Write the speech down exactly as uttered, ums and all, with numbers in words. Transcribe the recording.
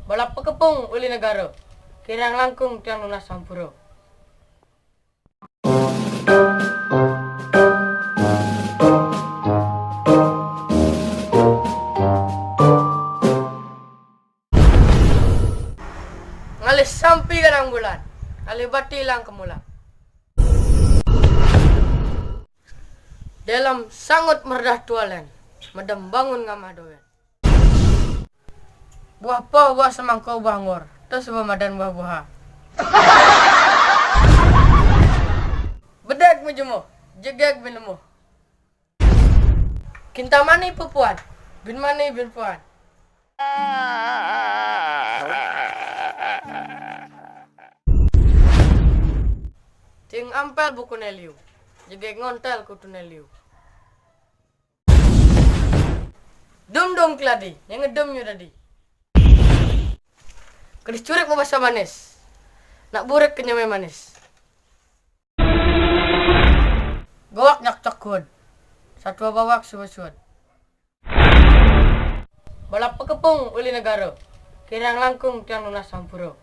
Balap pakepung uli negara, kirang langkung tiang nunas sampura. Ngalih sampi gadang bulan, ngalih bati lang kemulan. Dalam sangut merdah tualen, medem bangun ngamah dowen. Buah poh, buah semangko, buah ngur, terus buah madan, buah buha. Bedek mejemuh, jegeg bin lemuh. Kinta mani pepuan, bin mani bin puan. Ting ampel buku neliu, jegeg ngontel kutu neliu. Dum dum keladi, yang ngedum nyu dadi. Kedis curik membasa manis, nak burik kenyamai manis. Gowak nyak cokun, satua bawak suwesut. Balap pakepung uli negara, kirang langkung tiang nunas sampura.